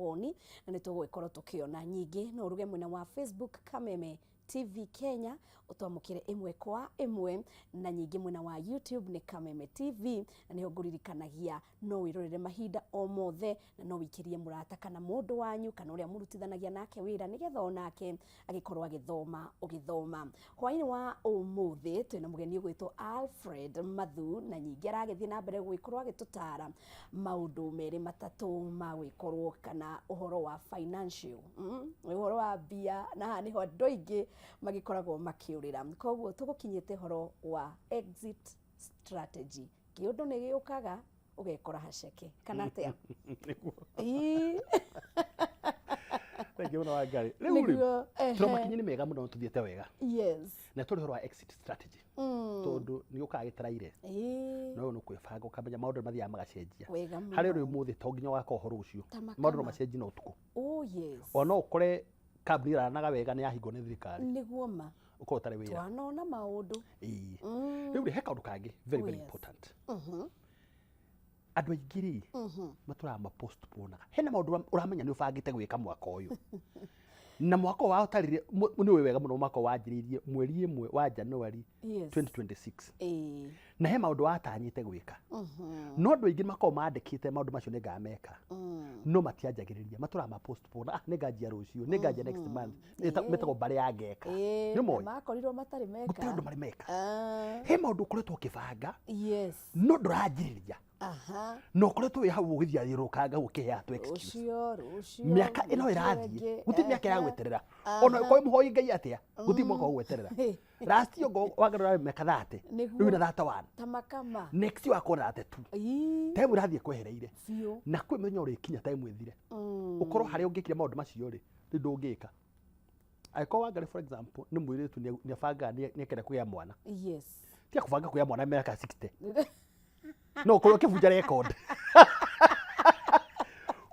Mawoni na nĩ tũgũgĩkorwo tũkĩona. Nyingĩ no ũruge mwena wa Facebook Kameme TV Kenya ũtwamũkĩre ĩmwe kwa ĩmwe, na nyingĩ mwena wa YouTube nĩ Kameme TV, na nĩho ngũririkanagia no wĩrorere mahinda o mothe, na no wĩikĩrie mũrata kana mũndũ wanyu kana ũrĩa mũrutithanagia nake wĩra, nĩgetha onake agĩkorwo agĩthoma ũgĩthoma. Hwaĩ-inĩ wa ũmũthĩ twĩna mũgeni ũgwĩtwo Alfred Mathu, na nyingĩ aragĩthiĩ na mbere gũgĩkorwo agĩtũtara maũndũ merĩ matatũ ma gwĩkorwo kana ũhoro wa financial, ũhoro wa mbia, na haha nĩho andũ aingĩ magĩkoragwo makĩũrĩra. Koguo tũgũkinyĩte ũhoro wa exit strategy. Kĩũndũ nĩ gĩũkaga ũgekora haceke kana atĩa? Nĩguo. Ii. Thengiũ mũno Wangari. Rĩu rĩ, Nĩguo, ehe. tũrĩ makinya nĩ mega mũno tũthiĩte wega. Yes. Na tũrĩ ũhoro wa exit strategy. Tondũ nĩ ũkaga gĩtaraire. No nĩ kwĩbanga ũkamenya maũndũ mathiaga magacenjia. Wega mũno. Harĩa ũrĩ ũmũthĩ to nginya ũgakorwo ho rũciũ. Ta makama. Maũndũ no macenjie na ũtukũ. Oh yes. Ona no ũkore kambuni ĩraranaga wega nĩ yahingwo nĩ thirikari. Nĩguo ma. Ũkorwo ũtarĩ wĩra. Twanona maũndũ. Ĩĩ. Rĩu rĩ, he kaũndũ kangĩ very Oh, very yes. important. Andũ aingĩ rĩ, matũraga ma postponaga. Hena maũndũ ũramenya nĩ ũbangĩte gwĩka mwaka ũyũ. Na mwaka ũyũ watarire, nĩ ũĩ wega mũno mwaka ũyũ wanjĩrĩirie mweri 1 wa January 2026. Na he maũndũ watanyĩte gwĩka. No andũ aingĩ makoragwo mandĩkĩte maũndũ macio nĩ ngameka. No matianjagĩrĩria, matũraga ma postpone. Ah, nĩ nganjia rũciũ, nĩ nganjia next month. Metagwo mbarĩ ya ngeka. Nĩ moĩ? Makorirwo matarĩ meka. Gũtirĩ ũndũ marĩ meka. He maũndũ ũkoretwo ũkĩbanga, Yes. no ndũranjĩrĩria. Na ũkoretwo wĩ hau ũgĩthiũrũrũkanga ũkĩheaga tũ excuse. Rũciũ, rũciũ, Mĩaka ĩno rũciũ ĩrathiĩ, ĩngĩ. gũtirĩ mĩaka ya gweterera. Ona ũkorwo mũhoi Ngai atĩa, gũtirĩ mwaka wa gweterera. Last year ngo wagarũra mĩaka 30, Nĩguo. rĩu wĩna 31. Ta makama. Next year wakorwo na 32. Ii. Time ĩrathiĩ kwehereire. Biũ. Na kwĩ mũthenya ũrĩkinya time ĩthire. Ũkorwo harĩa ũngĩkire maũndũ macio rĩ, rĩu ndũngĩka. Angĩkorwo Wangari for example nĩ mũirĩtu nĩ abangaga nĩ akenda kũgĩa mwana. Yes. Tiga kũbanga kũgĩa mwana mĩaka 60. No ũkorwo ũkĩbunja record.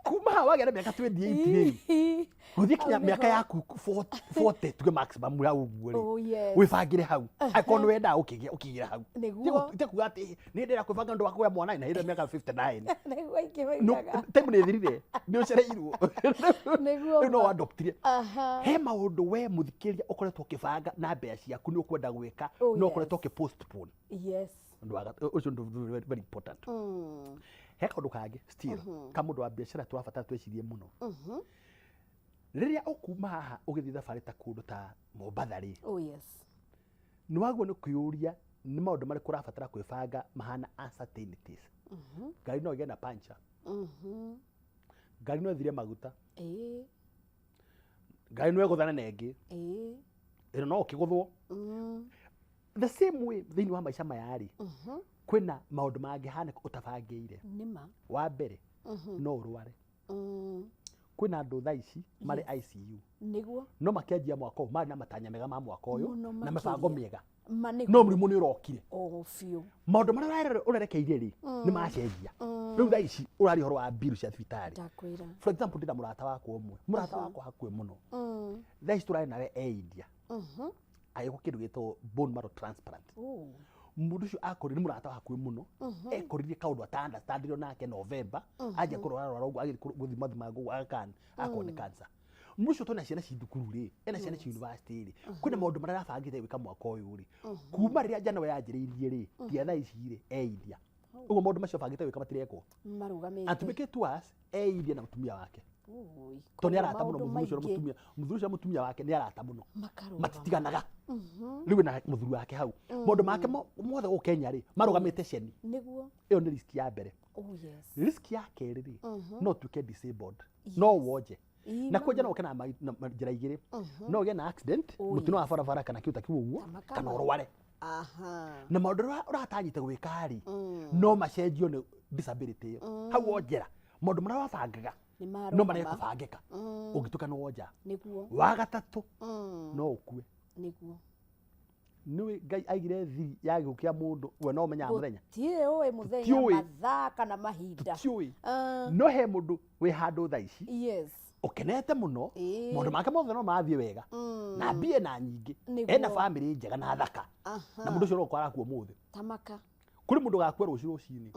Kuma haha wagĩa na mĩaka 28 rĩ, gũthiĩ kinya Hau mĩaka nĩho. yaku 40 tuge maximum hau ũguo rĩ, Oh, yes. wĩbangĩre hau. Angĩkorwo nĩ wendaga ũkĩgĩra hau. Nĩguo. Tiga kuga atĩ nĩ ndĩrenda kwĩbanga nĩ ũndũ wa kũgĩa mwana na hĩndĩ ĩyo mĩaka 59. Nĩguo aingĩ No, moigaga. time nĩ ĩthirire, nĩ ũcereirwo. Nĩguo Rĩu no ma. adoptire. He maũndũ we mũthikĩrĩria ũkoretwo ũkĩbanga na mbeca ciaku nĩ ũkwenda gwĩka, Oh, no ũkoretwo yes. ũkĩ postpone. Yes. Ũndũ wa ũcio ũndũ very, very important. He kaũndũ kangĩ still ka mũndũ wa biacara tũrabatara twĩcirie mũno. Rĩrĩa ũkuma haha ũgĩthiĩ thabarĩ ta kũndũ ta Mombatha rĩ, Oh yes. nĩ wagĩrĩirwo nĩ kwĩyũria nĩ maũndũ marĩkũ ũrabatara kwĩbanga mahana uncertainties. Ngari no ĩgĩe na puncture. Ngari no ĩthire maguta. Ngari no ĩgũthane na ĩngĩ. Ĩno no ũkĩgũthwo. The same way thĩinĩ wa maica maya rĩ, kwĩna maũndũ mangĩhanĩka ũtabangĩire. Nĩma. Wa mbere, no ũrware. Kwĩna andũ thaa ici marĩ ICU. Nĩguo. No makĩanjia mwaka ũyũ marĩ na matanya mega ma mwaka ũyũ Mũno na mĩbango makĩria. mĩega. Ma nĩguo. No mũrimũ nĩ ũrokire. Oh, biũ. Maũndũ marĩa ũrerekeire rĩ, nĩ macenjia. Rĩu thaa ici ũraria ũhoro wa mbiru cia thibitarĩ. Ndakwĩra. For example, ndĩna mũrata wakwa ũmwe, mũrata wakwa hakuhĩ mũno. Thaa ici tũrarĩ nawe e India. Agĩkwo kĩndũ gĩtagwo bone marrow transplant. Oh. Mũndũ ũcio akorire nĩ mũrata wa hakuhĩ mũno. Ekorire kaũndũ ata understand nake November, anjia kũrwara rwara ũguo, agĩthiĩ gũthima thima ũguo agakan, akorwo nĩ cancer. Mũndũ ũcio tondũ ena ciana ci thukuru rĩ, ena ciana ci university rĩ, kwĩna maũndũ marĩa arabangĩte gwĩka mwaka ũyũ rĩ, kuma rĩrĩa January yanjĩrĩirie rĩ, nginya thaa ici rĩ, e India. Ũguo maũndũ macio abangĩte gwĩka matirekwo. Marũgamĩte. And to make it worse, e India na mũtumia wake. Ui, Tondũ nĩ arata mũno maũndũ mũthuri ũcio na maingĩ. mũtumia, mũthuri ũcio na mũtumia wake nĩ arata mũno. Makarũgama. Matitiganaga. Rĩu ena mũthuri wake hau. Maũndũ make mothe gũkũ Kenya rĩ, marũgamĩte ceni. Nĩguo. Ĩyo nĩ risk ya mbere. Oh yes. Risk ya kerĩ rĩ, no ũtuĩke disabled. No wonje. Ii, Na kwenja mama. no ũke na njĩra igĩrĩ. No ũgĩe na accident, Oh, mũtino wa yes. barabara kana kĩndũ ta kĩu ũguo, Kama kana kama. ũrware. Na maũndũ marĩa ũratanyĩte gwĩka rĩ, no macenjio nĩ disability ĩyo. Hau wonjera, maũndũ marĩa wabangaga Nĩ no marũgama. marege kũbangĩka. Ũngĩtuĩka nĩ wonja. Nĩguo. Wa gatatũ, no ũkue. Nĩguo. Nĩũĩ Ngai aigire thiri ya gĩkuũ kĩa mũndũ, we no ũmenyaga mũthenya. Gũtirĩ ũĩ mũthenya, Tũtiũĩ. mathaa kana mahinda. Tũtiũĩ. No he mũndũ wĩ handũ thaa ici, Yes. ũkenete mũno, Ĩĩ. maũndũ make mothe no marathiĩ wega, na mbia na nyingĩ, Nĩguo. ena bamĩrĩ njega na thaka, na mũndũ ũcio no gũkorwo arakua ũmũthĩ. Tamaka. Kũrĩ mũndũ ũgakua rũciũ rũcinĩ,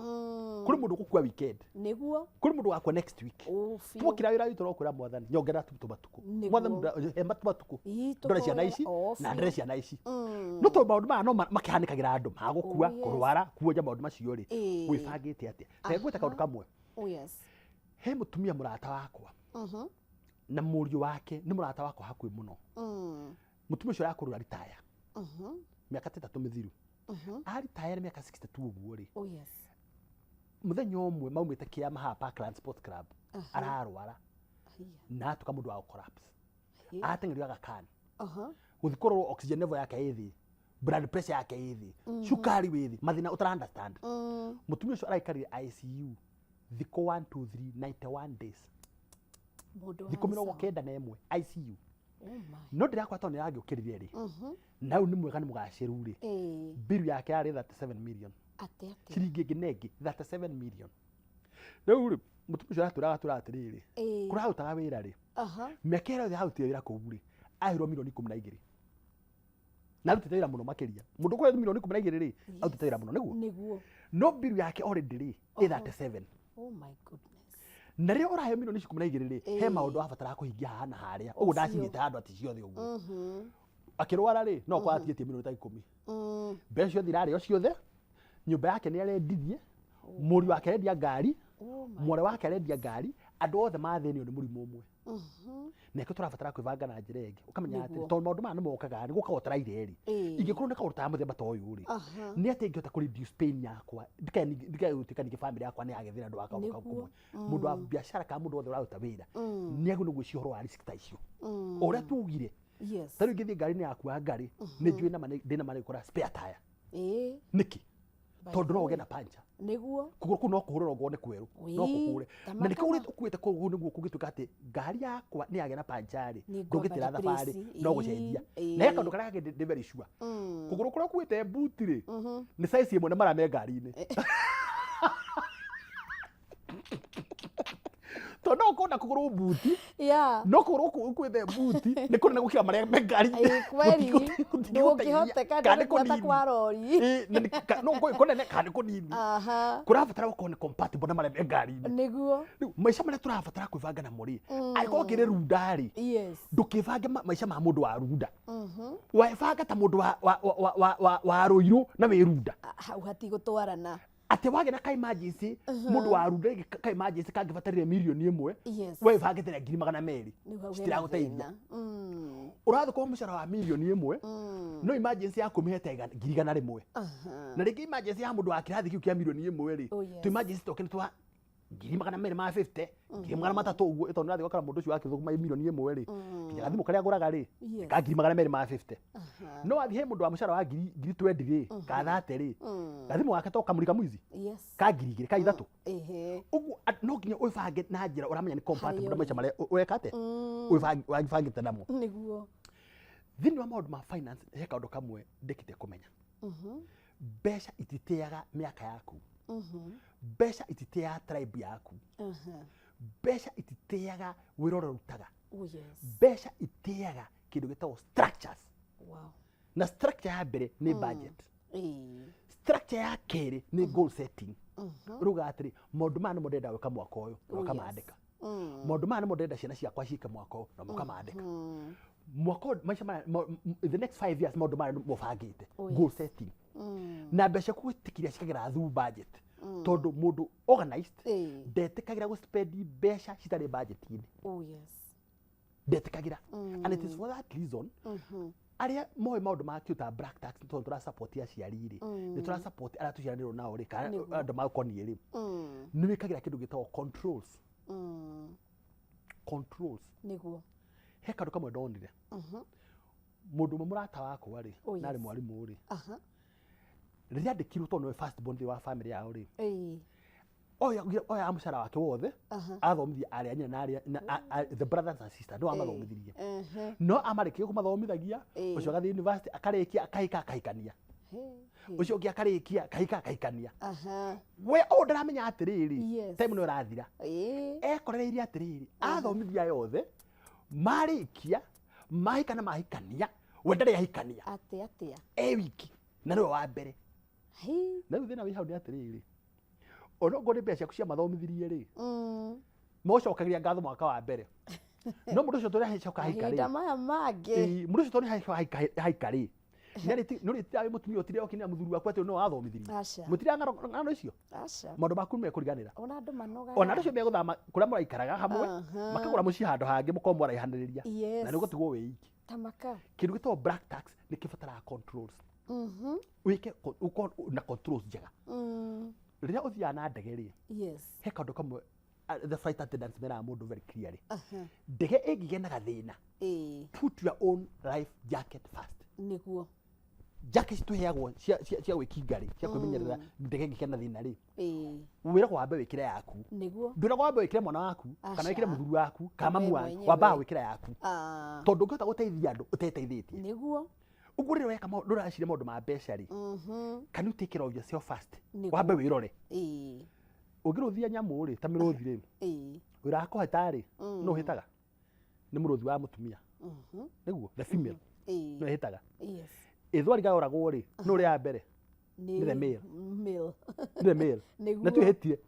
kũrĩ mũndũ ũgũkua weekend, Nĩguo. Kũrĩ mũndũ ũgakua next week. Ũ biũ. Twokĩra wĩra witũ no kwĩra Mwathani, nyongerera tu tũmatukũ. Nĩguo. Mwathani, he matukũ Ii, ndore ciana tũhoya- ici o na biũ. ndere ciana ici. No tondũ maũndũ maya no makĩhanĩkagĩra andũ magũkua, Oh, yes. kũrwara, kuonja, maũndũ macio rĩ, Ĩĩ. wĩbangĩte atĩa? Reke ngwĩte kaũndũ kamwe. Oh yes. He mũtumia mũrata wakwa na mũriũ wake nĩ mũrata wakwa hakuhĩ mũno. Mũtumia ũcio arakũrũra ritaya mĩaka ta 3 mĩthiru. Aritaya nĩ mĩaka 62 ũguo rĩ. Oh yes. Mũthenya ũmwe maumĩte kĩama haha Parkland Sports Club, ararwara Haiya. na atuĩka mũndũ wa gũ-collapse. Hĩ. Ateng'erio Aga Khan gũthiĩ kũrorwo oxygen level yake ĩ thĩ, blood pressure yake ĩ thĩ, cukari wĩ thĩ, mathĩna ũtara understand. Mũtumia ũcio araikarire ICU thikũ 1 2 3 91 days. Mũndũ Thikũ wa mĩrongo sawa. 91 ICU. Oh my. No ndĩrakora tondũ nĩ arangĩũkĩrire rĩ, na rĩu nĩ mwega, nĩ mũgacĩru rĩ, Ĩĩ. mbiru yake yarĩ 37 million. Atĩ atĩ. Ciringi ĩngĩ na ĩngĩ 37 million. Rĩu rĩ, mũtumia ũcio aratwĩra, agatwĩra atĩrĩrĩ, kũrĩa arutaga wĩra rĩ, mĩaka ĩrĩa yothe arutire wĩra kũu rĩ, aheirwo milioni 12, na arutĩte wĩra mũno makĩria. Mũndũ ũkũheo milioni 12 rĩ, arutĩte wĩra mũno nĩguo. Nĩguo. No mbiru yake already rĩ, ĩ 37. Oh my goodness. Na rĩrĩa ũraheo milioni ici 12 rĩ, he Ĩĩ. maũndũ abataraga kũhingia haha na harĩa ũguo, Ũcio. ndacigĩte handũ atĩ ciothe ũguo. Akĩrwara rĩ, no kwa atigĩtie milioni ta 10. Mbeca ciothe irarĩo ciothe, nyũmba yake nĩ arendirie, mũriũ wake arendia ngari, Oh my. mwarĩ wake arendia ngari, andũ othe mathĩnio nĩ mũrimũ ũmwe. Na nĩkĩo tũrabatara kwĩbanga na njĩra ĩngĩ, ũkamenya atĩ Nĩguo. tondũ maũndũ maya nĩ mokaga, nĩ gũkaga ũtaraire rĩ, ingĩkorwo nĩ kaũndũ ta mũthemba ta ũyũ rĩ, nĩ atĩ ingĩhota kũ reduce pain yakwa, ndikae gũtuĩka ningĩ family yakwa nĩ yagethĩra andũ a kaũndũ kau Nĩguo. kamwe. Mũndũ wa biacara kana mũndũ wothe ũraruta wĩra nĩ agĩrĩirwo nĩ gwĩciria ũhoro wa risk ta icio, o ũrĩa tugire. Ta rĩu ingĩthiĩ ngari-inĩ yaku ya ngari, nĩ njũĩ nama ndĩna ma nĩ gũkora spare tire. Nĩkĩ? By Tondũ the no way. ũgĩe na puncture. Nĩguo. Kũgũrũ kũu no kũhũre okorwo nĩ kwerũ, no Wĩĩ, kũhũre. ta Na nĩkĩo makama. ũrĩa ũkuĩte kũu nĩguo kũngĩtuĩka atĩ ngari yakwa nĩ yagĩa na puncture rĩ, Nĩ ndũngĩtĩra ngwamba thabarĩ, replace. no gũcenjia. Na he kaũndũ karĩa kangĩ ndĩ very sure, kũgũrũ kũrĩa ũkuĩte mbuti rĩ, nĩ size ĩmwe na marĩa me ngari-inĩ, tondũ no ũkorwo na kũgũrũ mbuti, no kũgũrũ gũkũ ũkuĩte mbuti nĩ kũnene gũkĩra marĩa me ngari-inĩ. Ĩĩ, kweli. Gũtingĩgũteithia. Ndũngĩhoteka Kana nĩ ndũgũkuata kũnini. kwa rori. Ĩĩ, na no gũkorwo kũnene kana nĩ kũnini, kũrabatara gũkorwo nĩ compatible na marĩa me ngari-inĩ. Nĩguo. Rĩu maica marĩa tũrabatara kwĩbanga namo rĩ, angĩkorwo kĩrĩ runda rĩ, ndũkĩbange maica ma mũndũ wa runda, webanga ta mũndũ wa rũirũ na wĩ runda. Hau hatigũtwarana. Atĩ wagĩa na ka emergency, mũndũ wa runda rĩngĩ ka emergency kangĩbatarire mirioni 1, we bangĩte na 200,000, Rĩu hau hena citiragũteithia. thĩna. Ũrathũkũma mũcara wa mirioni 1, no emergency yaku mĩhete 100,000. Na rĩngĩ emergency ya mũndũ wa kĩrathi kĩu kĩa mirioni 1 rĩ, Oh, yes. tu emergency twake nĩ twa 250,000, 300,000 ũguo, tondũ nĩũrathiĩ ũgakora mũndũ ũcio wakĩthũkũma mirioni 1 rĩ, nginya gathimũ karĩa agũraga rĩ, ka 250,000. No wathiĩ he mũndũ wa mũcara wa ngiri 20 rĩ, ka 30 rĩ, gathimũ gake to kamũrika mwizi ka 2,000 ka 3. Ũguo no nginya ũbange na njĩra ũramenya nĩ compatible na Harĩa maica marĩa ũreka atĩa, wĩbangĩte namo. Nĩguo. Thĩinĩ wa maũndũ ma finance, he kaũndũ kamwe ndĩkĩte kũmenya: mbeca ititĩaga mĩaka yaku, mbeca ititĩaga tribe yaku, mbeca ititĩaga wĩra ũrĩa ũrutaga. Oh yes. Mbeca itĩaga kĩndũ gĩtagwo structures. Na structure ya mbere nĩ budget. Structure ya kerĩ nĩ goal setting. Ũrauga atĩrĩ, maũndũ maya nĩmo ndĩrenda gwĩka mwaka ũyũ, na ũkamandĩka. Maũndũ maya nĩmo ndĩrenda ciana ciakwa ciĩke mwaka ũyũ, na mũkamandĩka. Mwaka ũyũ, maica maya, the next 5 years, maũndũ maya nĩmo bangĩte. Goal setting na mbeca gwĩtĩkĩria cikagera through budget, tondũ mũndũ organized ndetĩkagĩra gũspend mbeca citarĩ budget-inĩ. Oh yes. Ndetĩkagĩra. And it is for that reason arĩa moĩ maũndũ ma kĩu ta black tax, tondũ tũra support aciari rĩ, nĩ tũra support arĩa tũciaranĩrwo nao rĩ, kana andũ magũkoniĩ rĩ, nĩ wĩkagĩra kĩndũ gĩtagwo controls. Controls. Nĩguo. He kaũndũ kamwe ndonire. Mũndũ ũmwe mũrata wakwa rĩ, Oh, narĩ yes. mwarimũ rĩ, rĩrĩa andĩkirwo, tondũ nĩwe first born thĩinĩ wa family yao rĩ, oya mũcara wake wothe, athomithia arĩa nyina na arĩa the brothers and sisters, nĩwe amathomithirie. No amarĩkia kũmathomithagia, ũcio agathiĩ university, akarĩkia, akahika, akahikania. Ũcio ũngĩ akarĩkia, akahika, akahikania. We ũũ ndaramenya atĩrĩrĩ, time nĩ ĩrathira. Ekorereirie atĩrĩrĩ, athomithia aya othe, marĩkia, mahika na mahikania, we ndarĩ ahikania. Atĩ atĩa? E wiki na nĩwe wa mbere. Hi. Na rĩu thĩna wĩ hau nĩ atĩrĩrĩ, onokorwo nĩ mbeca ciaku ciamathomithirie rĩ, Mogũcokagĩria ngatho mwaka wa mbere, no mũndũ ũcio tũrĩa haika Mahinda rĩ, maya mangĩ. Ĩĩ, mũndũ ũcio tũrĩa haika rĩ, nĩarĩ wĩ mũtumia ũtire okinĩra mũthuri waku atĩ nĩwe wathomithiririe. Aca. Mũtire ng'ano icio. Aca. Maũndũ maku nĩmekũriganĩra. Ona andũ manogaga. Ona andũ acio megũthama kũrĩa mũraikaraga hamwe, makagũra mũciĩ handũ hangĩ mũkorwo mwaraihanĩrĩria, na nĩ ũgũtigwo wĩ iki. Tamaka. Kĩndũ gĩtagwo black tax nĩ kĩbataraga controls. Wĩke ũkorwo na controls njega. Rĩrĩa ũthiaga na ndege rĩ, he kaũndũ kamwe the flight attendants meraga mũndũ very clearly. Ndege ĩngĩgĩa na gathĩna, put your own life jacket first. Nĩguo. Jacket tũheagwo cia gwĩkinga rĩ, cia kwĩmenyerera ndege ĩngĩgĩa na thĩna rĩ, wĩragwo wambe wĩkĩre yaku. Ndwĩragwo wambe wĩkĩre mwana waku kana wĩkĩre mũthuri waku kana We mamu waku, mwenyewe. wambaga gwĩkĩra yaku, tondũ ndũngĩhota gũteithia andũ ũteteithĩtie. Ũguo rĩrĩa weka maũndũ, ũraciria maũndũ ma mbeca rĩ, can you take care of yourself first? Wambe wĩrore. Ũngĩrũthia nyamũ rĩ, ta mĩrũthi rĩ, wĩra wa kũhĩta rĩ, nũ ũhĩtaga? Nĩ mũrũthi wa mũtumia. Nĩguo, the female nĩwe ĩhĩtaga. Ĩthwariga yoragwo rĩ, nũ ũrĩa mbere? Nĩ the male. Male. Nĩ the male. Nĩguo. Na tuĩhĩtie,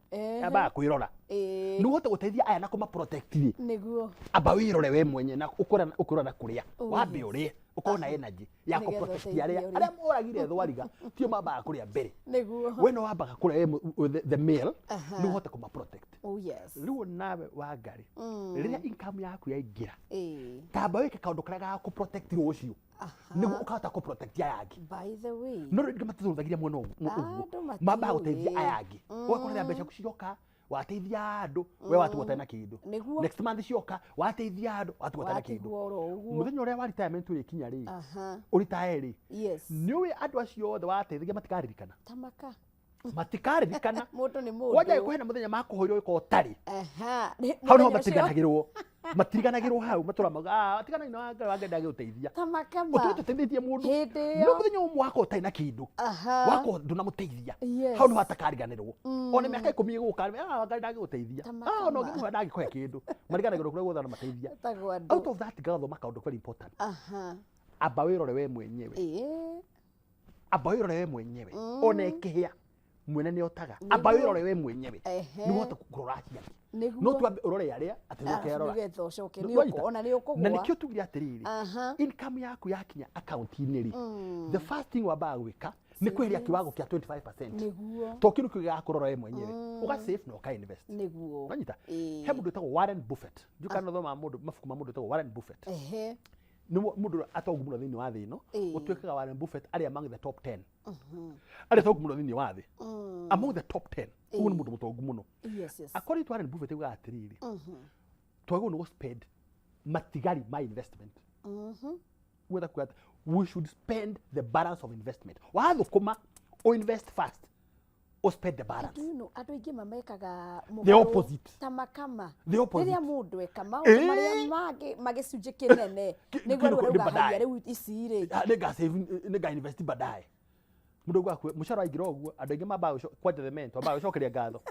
ambaga kwĩrora. Nĩ ũhote gũteithia aya na kũma protect rĩ, amba wĩrore we mwenye na ũkũrora na kũrĩa. Wambe ũrĩe, ũkorwo na energy ya Nĩgetha kũ protect ũteithie arĩa ũrĩa. arĩa moragire thwariga tio mambaga kũrĩa mbere. Nĩguo. We no wambaga kũrĩa we the male, nĩ ũhote kũma protect. Oh yes. Rĩu nawe Wangari, rĩrĩa income yaku yaingĩra, tamba wĩke kaũndũ karĩa gagakũ protect rũciũ, nĩguo ũkahota kũ protect aya angĩ. By the way. No rĩu matithũthagiria mwena ũguo, Andũ matiũĩ. mambaga gũteithia aya angĩ. Ũgakora rĩrĩa mbeca ciaku cioka, wateithia andũ, we watigwo ũtarĩ na kĩndũ. Nĩguo. Next month cioka, wateithia andũ, watigwo ũtarĩ na kĩndũ. Watigwo oro ũguo. Mũthenya ũrĩa wa retirement ũrĩkinya rĩ, ũritae rĩ, nĩũĩ andũ acio othe wateithagia matikaririkana. Tamaka. Matikaririkana. Mũndũ nĩ mũndũ. Kwanja kwĩna mũthenya makũhũirwo ũgĩkorwo ũtarĩ, hau niho Mũthenya ũcio. matiriganagĩrwo, matiriganagĩrwo hau matũra mauga, "Ah, tigana na Wangari, Wangari ndagĩgũteithia." Tamakama. Ũtũrĩte ũteithĩtie mũndũ, Hĩndĩ no ĩyo. mũthenya ũmwe wakorwo ũtarĩ na kĩndũ, wakorwo ndũnamũteithia, hau niho atakariganĩrwo. Ona mĩaka 10 ĩgũka, "Ah, Wangari ndagĩgũteithia." Tamakama. "Ah, ona ũngĩmũhe ndangĩkũhe kĩndũ." Mariganagĩrwo kũrĩa guothe anamateithia. Etagwo andũ. Out of that ngathoma kaũndũ very important. Amba wĩrore we mwenyewe. Amba wĩrore we mwenyewe. Ona ĩkĩhĩa mwene nĩ otaga. Amba wĩrore we mwenyewe, nĩguo ũhote kũrora acio angĩ. No twambe ũrore arĩa atĩ Arabu ũkerora. nĩgetha ũcoke Nĩ nĩ wanyita? ona nĩ Na ũkũgũa. nĩkĩo tugire atĩrĩrĩ, income yaku yakinya akaunti-inĩ rĩ, the first thing wambaga gwĩka nĩ kweheria kiwango kĩa 25%, to kĩndũ kĩu gĩgakũrora we mwenyewe, ũga save na ũka invest. Wanyita? He mũndũ wĩtagwo Warren Buffett, ndiũ kana ũthomaga mũndũ mabuku ma mũndũ wĩtagwo Warren Buffett. Nĩ mũndũ ũrĩa atongu mũno thĩinĩ wa thĩ ĩno. Ũtuĩkaga Warren Buffett arĩ among the top 10 arĩa atongu mũno thĩinĩ wa thĩ, among the top 10. Ũguo nĩ mũndũ mũtongu mũno. According to Warren Buffett, augaga atĩrĩrĩ, twagĩrĩirwo nĩ gũ spend matigari ma investment. Wetha kuga atĩ we should spend the balance of investment. Wathũkũma, o invest first, o spend the balance. Do you know, andũ aingĩ mamekaga The mũgarũ. opposite. Tamakama. The opposite. Rĩrĩa mũndũ eka maũndũ marĩa mangĩ magĩcunjĩ kĩnene, nĩguo kĩndũ rĩu nĩ arauga haiya baadaye. rĩu ici rĩ. Ah, nĩnga save, nĩnga invest baadaye. Mũndũ augaga mũcara waingĩra ũguo, andũ aingĩ mambaga kwanja the men twambaga gũcokeria ngatho.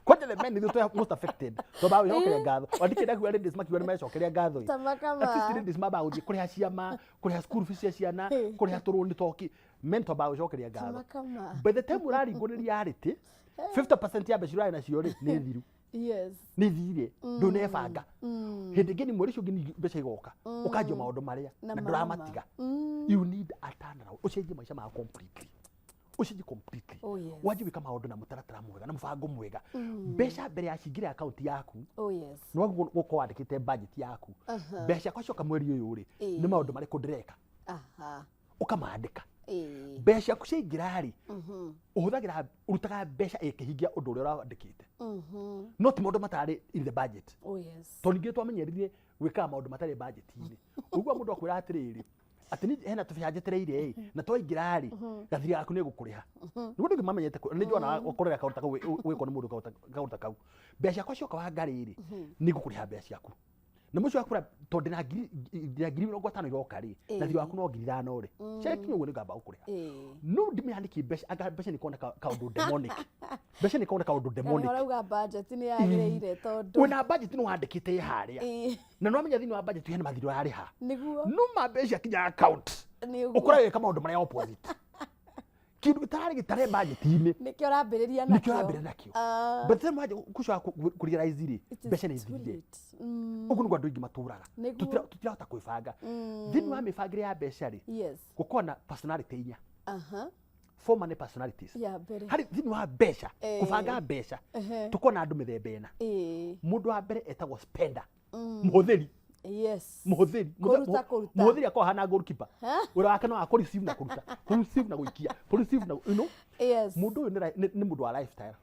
Kwanja the men nithuĩ twĩ most affected, twambaga gũcokeria ngatho. Wandikĩte kuga ladies makiuga nĩmecokeria ngatho ĩ. Tamakama. At least ladies mambaga gũthiĩ kũrĩha ciama, kũrĩha school fees cia ciana, kũrĩha tũrũni toki. Men twambaga gũcokeria ngatho. Tamakama. By the time ũraringwo nĩ reality, 50% ya mbeca iria ũrarĩ nacio rĩ, nĩ thiru. Nĩ thire, ndũnebanga. Hĩndĩ ĩngĩ nĩ mweri ũcio ũngĩ ningĩ mbeca igoka, ũkanjia maũndũ marĩa Na na maroma. ndũramatiga. You need a turnaround, ũcenjie maica maku completely, ũcenjie completely. Oh, yes. Wanjie gwĩka maũndũ na mũtaratara mwega na mũbango mwega. Mbeca mbere ya cingĩre akaunti yaku, Oh yes. nĩ wagĩrĩirwo gũkorwo wandĩkĩte budget yaku. Mbeca ciakwa cioka mweri ũyũ rĩ, nĩ maũndũ marĩkũ ndĩreka, ũkamandĩka. Mbeca ciaku ciaingĩra rĩ, ũhũthagĩra, ũrutaga mbeca ĩkĩhingia ũndũ ũrĩa ũrandĩkĩte, no ti maũndũ matarĩ in the budget. Oh yes. Tondũ ningĩ twamenyerire gwĩkaga maũndũ matarĩ budget-inĩ. Ũiguaga mũndũ akwĩra atĩrĩrĩ, atĩ niĩ hena tũbeca njetereire ĩ, na twaingĩra rĩ, gathiri gaku nĩ ngũkũrĩha. Nĩguo andũ aingĩ mamenyete nĩ njonaga gũkorera kaũndũ ta kau gwĩkwo nĩ mũndũ kaũndũ ta kau. Mbeca ciakwa cioka Wangari rĩ, nĩ ngũkũrĩha mbeca ciaku. Na mũcio wakwĩra tondũ ndĩna 50,000 iroka rĩ, na thirĩ waku no 5,000 rĩ, ciakinya ũguo nĩngamba gũkũrĩha. No ndimenya nĩkĩ mbeca, anga mbeca nĩ kuona kaũndũ demonic. Mbeca nĩ kuona kaũndũ demonic. Ũrauga budget nĩ yagĩrĩire tondũ Wĩna budget nĩ wandĩkĩte ĩ harĩa. Na nĩwamenya thĩinĩ wa budget hena mathirĩ ũrarĩha. Nĩguo. No ma mbeca kinya account, Nĩguo. ũkoragwo wĩka maũndũ marĩa opposite. Kĩndũ gĩtararĩ gĩtare budget-inĩ Nĩkĩo ũrambĩrĩria nĩkĩo nakĩo. ũrambĩrĩria nakĩo. Ah. But then wanjia gũcoka kũ-realize rĩ, It is mbeca nĩ too ithirire. late. Ũguo nĩguo andũ aingĩ matũraga. Nĩguo. Tũtirahota kwĩbanga. Thĩinĩ wa mĩbangĩre ya mbeca rĩ, gũkorwo na personality inya, four money personalities. Ya mbere. Harĩ thĩinĩ wa mbeca, kũbanga mbeca, tũkorwo na andũ mĩthemba ĩna. Mũndũ wa mbere etagwo spender, mũhũthĩri. Mũhũthĩri. Kũruta, kũruta. Mũhũthĩri akoragwo ahana goalkeeper. Wĩra wake no wa kũ receive na kũruta, kũ receive na gũikia, kũ receive na. Mũndũ ũyũ nĩ mũndũ wa lifestyle.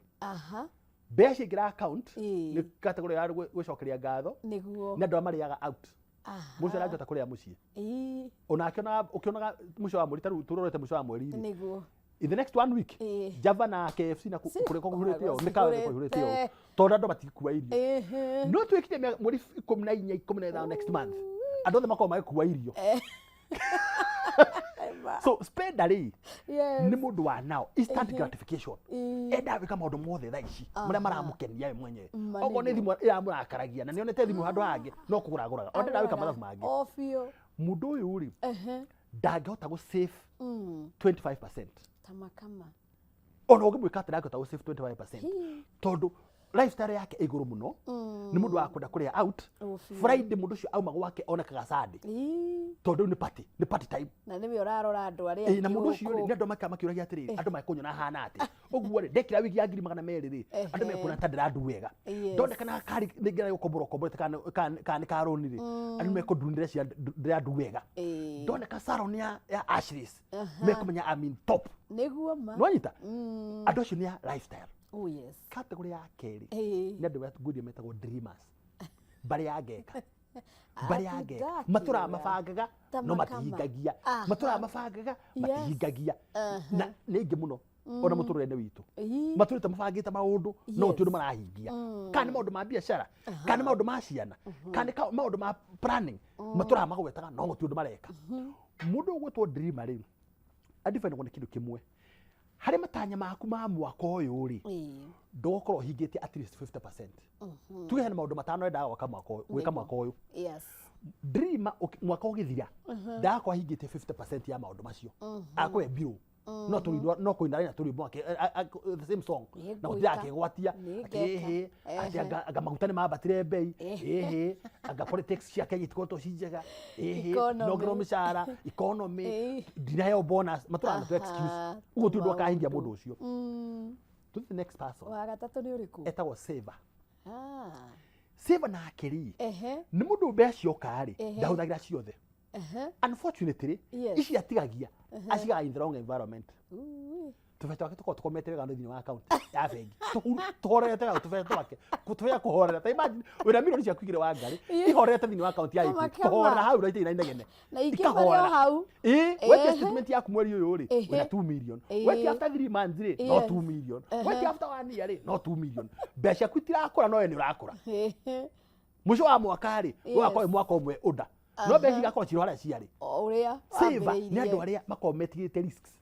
Mbeca ciaingĩra account, nĩ category ya gwĩcokeria ngatho. Nĩ andũ arĩa marĩaga out. Mũndũ ũcio arangĩhota kũrĩa mũciĩ. Ona akĩonaga, ũkĩonaga mũico wa mweri, ta rĩu tũrorete mũico wa mweri rĩ, in the next one week, Java na KFC na kũrĩa kũihũrĩte ũũ, mĩkawa ĩrĩa kũihũrĩte ũũ, tondũ andũ matigĩkua irio. No twĩkire mweri 14, 15 next month, andũ othe makoragwo magĩkua irio. So spender rĩ, nĩ mũndũ wa now instant gratification. Endaga gwĩka maũndũ mothe thaa ici marĩa maramũkenia we mwenyewe. Ma Okorwo nĩ nĩguo. thimũ ĩramũrakaragia na nĩonete thimũ handũ hangĩ, no kũgũra agũraga, o ndendaga gwĩka mathabu mangĩ. O biũ. Mũndũ ũyũ rĩ, ndangĩhota gũ save 25%. Tamakama. Ona ũngĩmwĩka atĩ ndangĩhota gũ save 25%, tondũ lifestyle yake ĩ igũrũ mũno. Nĩ mũndũ wa kwenda kũrĩa out. O biũ. Friday mũndũ ũcio auma gwake onekaga Sunday, tondũ rĩu nĩ party, nĩ party time. Na nĩwe ũrarora andũ arĩa Ĩĩ, na angĩ mũndũ ũcio rĩ, gũkũ. nĩ andũ makaga makĩũragia atĩrĩrĩ, andũ mekũnyona hana atĩa ũguo rĩ, ndekĩra wigi ya 200,000 rĩ, andũ mekuona ta ndĩrandu wega. Ndonekana kari nĩngĩra gũkombora ũkomborete kana nĩ karũni rĩ, andũ mekũndunĩra cia ndĩrandu wega. Ndoneka salon ya Ashley's, mekũmenya I'm in top. Nĩguo ma. Nĩwanyita? Andũ acio nĩ a lifestyle. Oh yes. Category ya kerĩ nĩ andũ ngwĩria metagwo dreamers, mbarĩ ya ngeka, mbarĩ ya ngeka. Akindakira. Matũraga mabangaga no Tamakama. matihingagia. Matũraga mabangaga, matihingagia. Na nĩ aingĩ mũno ona mũtũrĩre-inĩ witũ. Matũrĩte mabangĩte maũndũ no gũtirĩ ũndũ marahingia, kana nĩ maũndũ ma biacara, kana nĩ maũndũ ma ciana, kana nĩ maũndũ ma planning, matũraga magwetaga no gũtirĩ ũndũ mareka. Mũndũ ũgwĩtwo dreamer rĩ, adifinagwo nĩ kĩndũ kĩmwe harĩ matanya maku ma mwaka ũyũ rĩ, ndũgũkorwo ũhingĩtie at least 50%. Tuge hena maũndũ 5 endaga gwaka mwaka ũyũ, gwĩka mwaka ũyũ. Dreamer mwaka ũgĩthira ndagakorwo ahingĩtie 50% ya maũndũ macio, akorwo e biũ no tũrũinwo, no kũina arĩ na tũrwĩmbo ake, the same song, Nĩ na ngwĩka. gũtirĩ akĩgwatia Nĩ atĩ ngeka. ĩhĩ, atĩ anga maguta nĩ mambatire mbei, ĩhĩ, anga politics cia Kenya itikoretwo ci njega, ĩhĩ, Economy. ndinongererwo mĩcara, economy, ndinaheo bonus, matũraga na tũ excuse. Ũguo ti ũndũ akahingia mũndũ ũcio. To the next person. Wa gatatũ nĩ ũrĩkũ? Etagwo saver. Ah. Saver nake rĩ, nĩ mũndũ mbeca cioka rĩ, ndahũthagĩra ciothe. Unfortunately, ici atigagia acigaga in the wrong environment. Ui. Tũbeca twake tũkoragwo tũkomete wega thĩinĩ wa account ya bengi. Tũhorerete wega tũbeca twake, tũbeca kũhorera. Ta imagine wĩna milioni ciaku igĩrĩ wa ngari, ihorerete thĩinĩ wa account ya Kama Equity, kama. kũhorera hau na itirĩ na inegene. Na ingĩ marĩ o Ikahorera. hau. Ĩĩ, wetia statement yaku mweri ũyũ rĩ, wĩna 2 million. Wetia after 3 months rĩ, no 2 million. Wetia after 1 year rĩ, no 2 million. Mbeca ciaku itirakũra no we nĩ ũrakũra. Mũico wa mwaka rĩ, ũgakorwo wĩ mwaka ũmwe ũnda, no mbeca igakorwo cirĩ harĩa ciarĩ. O ũrĩa Saver nĩ wambĩrĩirie. andũ arĩa makoragwo metigĩrĩte risks.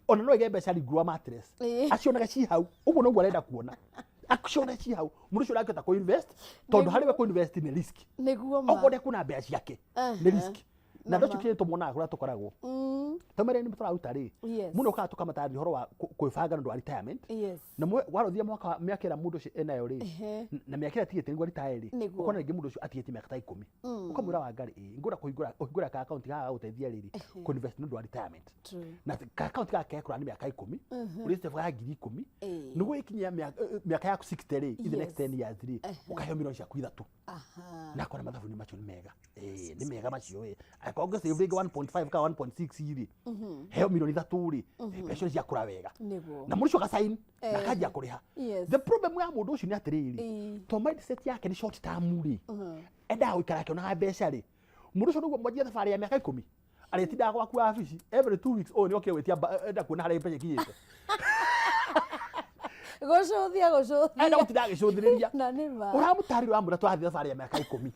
Ona no aige mbeca rungu rwa mattress, acionage ci hau, ũguo noguo arenda kuona acione ci hau. Mũndũ ũcio ũrangĩhota kũ invest, tondũ harĩ we kũ invest nĩ risk. Nĩguo ma. Okorwo ndekuona mbeca ciake nĩ risk. Na andũ acio kĩrĩa tũmonaga kũrĩa tũkoragwo, tũmere nĩ tũraruta rĩ, mũno ũkaga tũkamatarĩria ũhoro wa kwĩbanga nĩ ũndũ wa retirement. Na warothia mwaka wa mĩaka ĩrĩa mũndũ ũcio enayo rĩ, na mĩaka ĩrĩa atigĩte nĩguo retire rĩ, ũkona rĩngĩ mũndũ ũcio atigĩtie mĩaka ta 10, ũkamwĩra, "Wangari, ĩ ngũra kũhingũra ka account gaka gagũteithia rĩrĩ kũ-invest nĩ ũndũ wa retirement." Na ka account gaka gekũra nĩ mĩaka 10, ũrĩ save ya 10,000, nĩguo ĩkinyia mĩaka yaku 60 rĩ, in the next 10 years rĩ, ũkaheo milioni ciaku 3. Na akona mathabu nĩ macio nĩ mega. Ĩĩ, nĩ mega macio. Ĩ angĩkorwo ngĩ save rĩngĩ 1.5 kana 1.6 rĩ, heo milioni 3 rĩ, mbeca icio ciakũra wega. Na mũndũ ũcio agasign na akanjia kũrĩha. The problem ya mũndũ ũcio nĩ atĩrĩrĩ, to mindset yake nĩ short term rĩ, endaga gũikara akĩonaga mbeca rĩ, mũndũ ũcio nĩguo mwanjia thabarĩ ya mĩaka 10, arĩtindaga gwaku wabici every 2 weeks, ũyũ nĩ okire gwĩtia enda kuona harĩa mbeca ikinyĩte. Gũcũthia gũcũthia. Enda gũtinda agĩcũthĩrĩria. Na nĩ ma. Ũramũtarĩria, ũramwĩra tũrathiĩ thabarĩ ya mĩaka 10,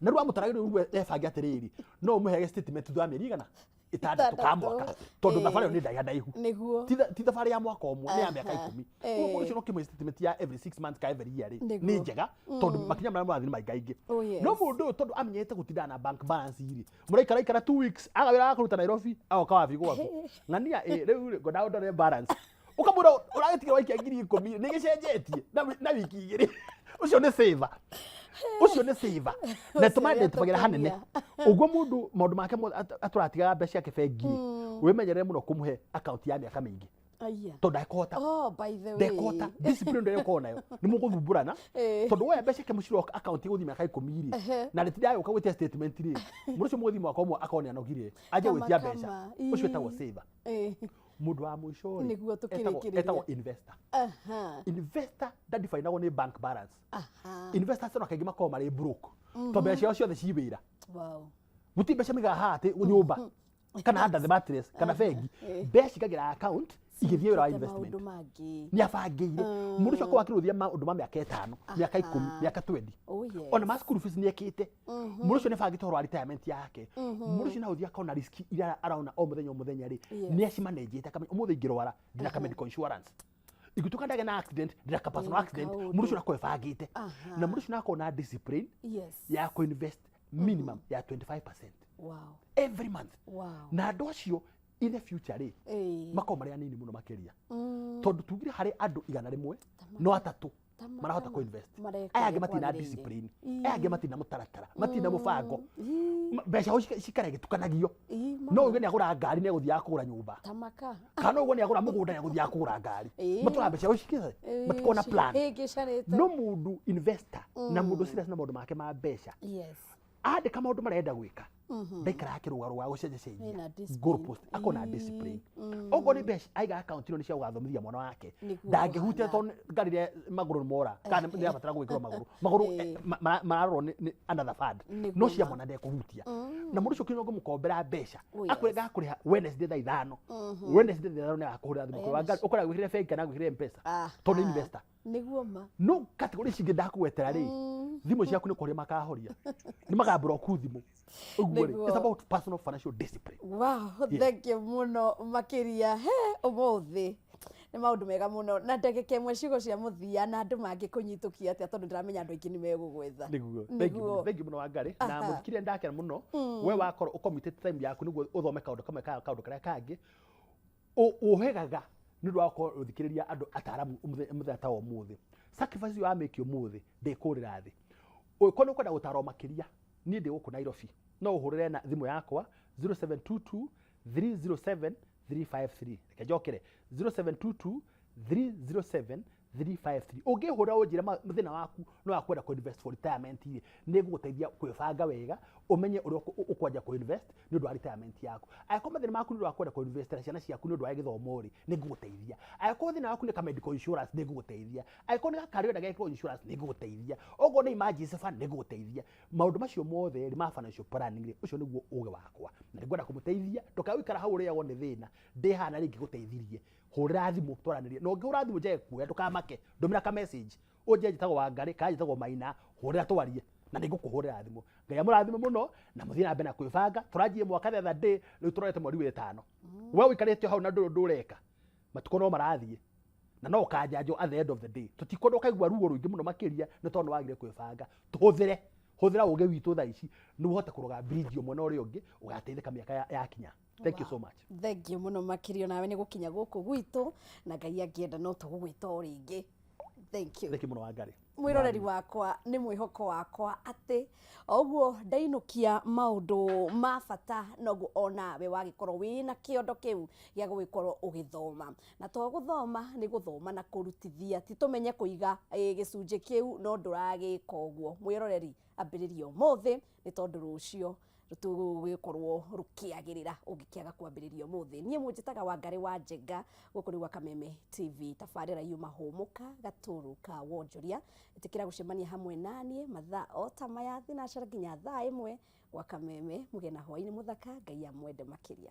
na rĩu wamũtaragĩria ũguo, ebange atĩrĩrĩ, no ũmũheage statement thutha wa mĩeri igana 6 ka mwaka tondũ thabarĩ ĩyo nĩ ndaiha ndaihu. Nĩguo. Ti thabarĩ ya mwaka ũmwe, nĩ ya mĩaka 10. Ũguo mũndũ ũcio no kĩmwe statement ya every 6 months ka every year rĩ, nĩ njega tondũ makinya marĩa marathiĩ nĩ maingaingĩ. No mũndũ ũyũ tondũ amenyerete gũtinda na bank balance rĩ, mũraikara ikara 2 weeks, aga wĩra wa kũruta Nairobi, agoka wabi gwaku. Ng'ania ĩ rĩu rĩ, ngwendaga ũndore balance. Ũkamwĩra ũragĩtiga waikia 10,000 nĩ gĩcenjetie na wiki 2. Ũcio nĩ saver. Ũcio nĩ saver. Na tũmandĩtũmagĩra hanene. Ũguo mũndũ maũndũ make mothe atũratigaga mbeca ciake bengi, wĩmenyerere mũno kũmũhe account ya mĩaka mĩingĩ. Tondũ ndekũhota. Oh, by the way. Ndekũhota. Discipline ndĩrĩa ũkoragwo nayo. Nĩ mũgũthumbũrana. Tondũ woya mbeca ciake mũciro account ĩgũthiĩ mĩaka 10 rĩ, na rĩtinda yagũka gwĩtia statement rĩ, mũndũ ũcio mũgũthiĩ mwaka ũmwe akorwo nĩ anogire, anjie gwĩtia mbeca. Ũcio wĩtagwo saver. Mũndũ wa mũico rĩ, Nĩguo tũkĩrĩkĩrĩria. Etagwo investor. Investor ndadefinagwo nĩ bank balance. Investors no kaingĩ makoragwo marĩ broke. Tondũ mbeca ciao ciothe ci wĩra. Gũtirĩ mbeca maigaga haha atĩ nyũmba kana under the mattress kana bengi. Mbeca cigagĩra account igĩthiĩ wĩra wa investment. Nĩ abangĩire. Mũndũ ũcio akorwo akĩrũthia maũndũ ma mĩaka 5, mĩaka 10, mĩaka 20. Ona ma school fees nĩ ekĩte. Mũndũ ũcio nĩ abangĩte ũhoro wa retirement yake. Mũndũ ũcio no ũthiĩ akona risk iria arona o mũthenya o mũthenya rĩ, nĩ acimanĩnjĩte akamenya ũmũthĩ ingĩrwara ndĩna ka medical insurance. Ingĩtuĩka ndagĩa na accident ndĩna ka personal accident. Mũndũ ũcio akorwo ebangĩte. Na mũndũ ũcio no akorwo na discipline ya kũ-invest minimum ya 25%. Every month. Na andũ acio in the future rĩ, makoragwo marĩ anini mũno makĩria. Tondũ tugire harĩ andũ 100 no 3 marahota kũ-invest. Aya angĩ matirĩ na discipline, aya angĩ matirĩ na mũtaratara, matirĩ na mũbango. Mbeca ciao cikara igĩtukanagio. No uge nĩ agũra ngari nĩ egũthiaga kũgũra nyũmba. Kana no uge nĩ agũra mũgũnda nĩ egũthiaga kũgũra ngari. Matũraga mbeca ciao cikĩte, matikoragwo na plan. No mũndũ investor na mũndũ serious na maũndũ make ma mbeca, andĩka maũndũ marĩa arenda gwĩka, ndaikaraga akĩrũgarũga gũcenjacenjia goal post, akorwo na discipline. Okorwo nĩ mbeca aiga account ĩno nĩ cia gũgathomithia mwana wake, ndangĩhutia tondũ ngari ĩrĩa magũrũ nĩ mora kana nĩ ĩrabatara gwĩkĩrwo magũrũ, magũrũ mararorwo nĩ another fund, no cia mwana ndekũhutia. Na mũndũ ũcio ũkĩnyua ngũmũkombera mbeca, akwĩre ngakũrĩha Wednesday thaa 5, Wednesday thaa 5 nĩ agakũhũrĩra thimũ, kwĩra ngari ũkora gwĩkĩrĩre bengi kana gwĩkĩrĩre M-Pesa, tondũ nĩ investor. Nĩguo ma. No category ici ingĩ ndakũgwetera rĩ, thimũ ciaku nĩ kũhoria makahoria, nĩ magablock thimũ. Ũguo rĩ, it's about personal financial discipline. Wow, thank you mũno makĩria. He ũmũthĩ nĩ maũndũ mega mũno na ndagĩka ĩmwe ciugo cia mũthia na andũ mangĩkũnyitũkia atĩa tondũ ndĩramenya andũ aingĩ nĩ megũgwetha. Nĩguo. Thank you mũno Wangari. Na mũthikĩrĩria ndakena mũno. We wakorwo ũcommitted time yaku nĩguo ũthome kaũndũ kamwe ka kaũndũ karĩa kangĩ. Ũhegaga nĩ ũndũ wa gũkorwo ũthikĩrĩria andũ ataaramu mũthenya ta wa ũmũthĩ. Sacrifice ĩyo wamĩke ũmũthĩ ndĩkũrĩra thĩ. Ũngĩkorwo nĩ ũkwenda gũtarwo makĩria, niĩ ndĩ gũkũ Nairobi. No ũhũrĩre na thimũ yakwa 0722 307 353. Reke njokere 0722 307 353. Ũngĩhũra ũnjĩre thĩna waku no wa kwenda kũ-invest for retirement rĩ, nĩ ngũgũteithia kwĩbanga wega, ũmenye ũrĩa ũkwanja kũ-invest nĩ ũndũ wa retirement yaku. Angĩkorwo mathĩna maku nĩ ũndũ wa kwenda kũ-invest na ciana ciaku nĩ ũndũ wa gĩthomo rĩ, nĩ ngũgũteithia. Angĩkorwo thĩna waku nĩ ka medical insurance, nĩ ngũgũteithia. Angĩkorwo nĩ gakari ũrenda gekĩrwo insurance, nĩ ngũgũteithia. Okorwo nĩ emergency fund, nĩ ngũgũteithia. Maũndũ macio mothe rĩ ma financial planning rĩ, ũcio nĩguo ũgĩ wakwa. Na nĩ ngwenda kũmũteithia, ndũkae gũikara hau ũrĩagwo nĩ thĩna. Ndĩ haha na rĩngĩ gũteithirie. Hũrĩra thimũ twaranĩrie. Na ũngĩhũra thimũ njage kuoya ndũkamake, ndũmĩra ka message. Ũnjĩre njĩtagwo Wangari kana njĩtagwo Maina, hũrĩra twarie na nĩ ngũkũhũrĩra thimũ. Ngai amũrathime mũno na mũthiĩ na mbere na kwĩbanga. Tũranjirie mwaka the other day, rĩu tũrorete mweri wa 5. We ũikarĩte hau na ndũrĩ ũndũ ũreka, matukũ no marathiĩ na no ũkanjanjwo at the end of the day. Tũtikwenda ũkaigua ruo rũingĩ mũno makĩria nĩ tondũ nĩ wagire kwĩbanga. Tũhũthĩre, hũthĩra ũgĩ witũ thaa ici nĩguo ũhote kũrũga bridge ũmwe na ũrĩa ũngĩ, ũgateithĩka mĩaka yakinya. Thank you so much. Thank you mũno makĩria nawe nĩ gũkinya gũkũ gwitũ na Ngai angĩenda no tũgũgwĩta o rĩngĩ. Thank you. Thank you mũno Wangari. Mwĩroreri wakwa nĩ mwĩhoko wakwa atĩ oguo ndainũkia maũndũ ma bata noguo onawe wagĩkorwo wĩna kĩondo kĩu gĩa gũgĩkorwo ũgĩthoma. Na to gũthoma nĩ gũthoma na kũrutithia, ti tũmenye kũiga gĩcunjĩ kĩu no ndũragĩka ũguo. Mwĩroreri ambĩrĩria ũmũthĩ nĩ tondũ rũciũ tũgũgĩkorwo rũkĩagĩrĩra ũngĩkĩaga kwambĩrĩria ũmũthĩ. Niĩ mũnjĩtaga Wangari wa Njenga, gũkũ nĩ gwa Kameme TV, tabarĩra yuma hũmũka gatũrũ ka wonjoria. Ĩtĩkĩra gũcemania hamwe naniĩ mathaa o ta maya thinacara nginya thaa 1 gwa Kameme. Mũgĩe na hwaĩ-inĩ mũthaka, Ngai amwende makĩria.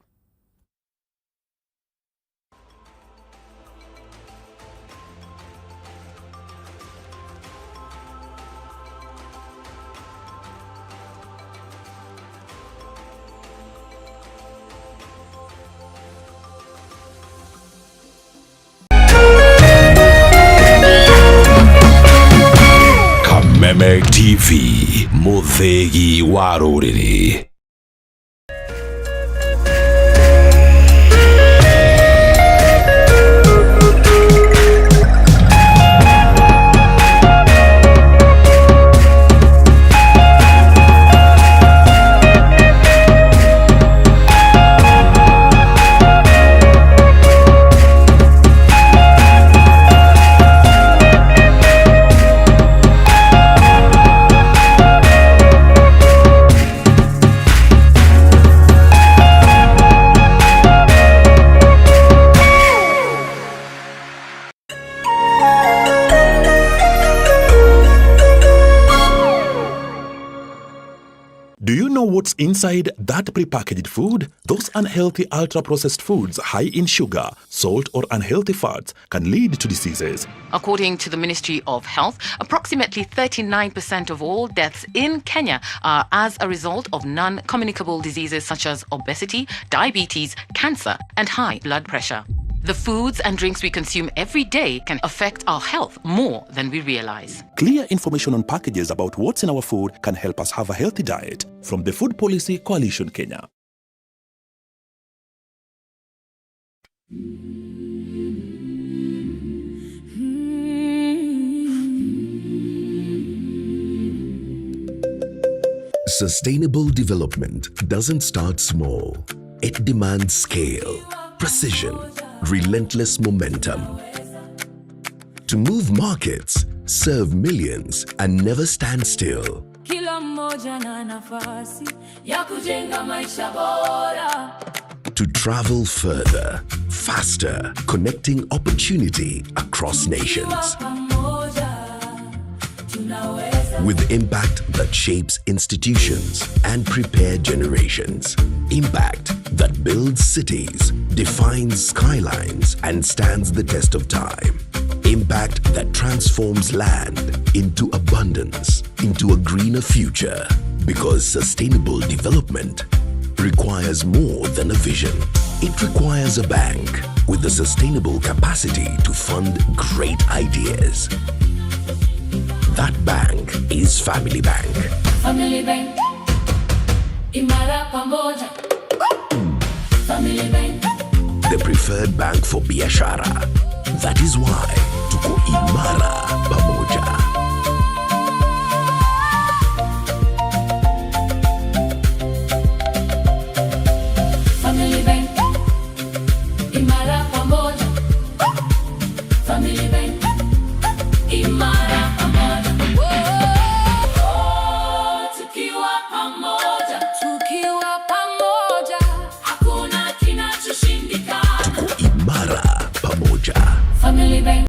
Kameme TV, mũthĩgi wa rũrĩrĩ. Do you know what's inside that prepackaged food? Those unhealthy ultra-processed foods high in sugar, salt or unhealthy fats can lead to diseases. According to the Ministry of Health, approximately 39% of all deaths in Kenya are as a result of non-communicable diseases such as obesity, diabetes, cancer, and high blood pressure. The foods and drinks we consume every day can affect our health more than we realize. Clear information on packages about what's in our food can help us have a healthy diet. From the Food Policy Coalition Kenya. Sustainable development doesn't start small. It demands scale, precision, relentless momentum. To move markets, serve millions, and never stand still. Kila mmoja na nafasi ya kujenga maisha bora. To travel further, faster, connecting opportunity across nations. Pamoja tunaweza. With impact that shapes institutions and prepare generations. Impact that builds cities, defines skylines, and stands the test of time. Impact that transforms land into abundance, into a greener future. Because sustainable development requires more than a vision. It requires a bank with the sustainable capacity to fund great ideas. That bank is Family Bank. Family Bank, imara pamoja. Family Bank, the preferred bank for biashara. That is why tuko imara pamoja.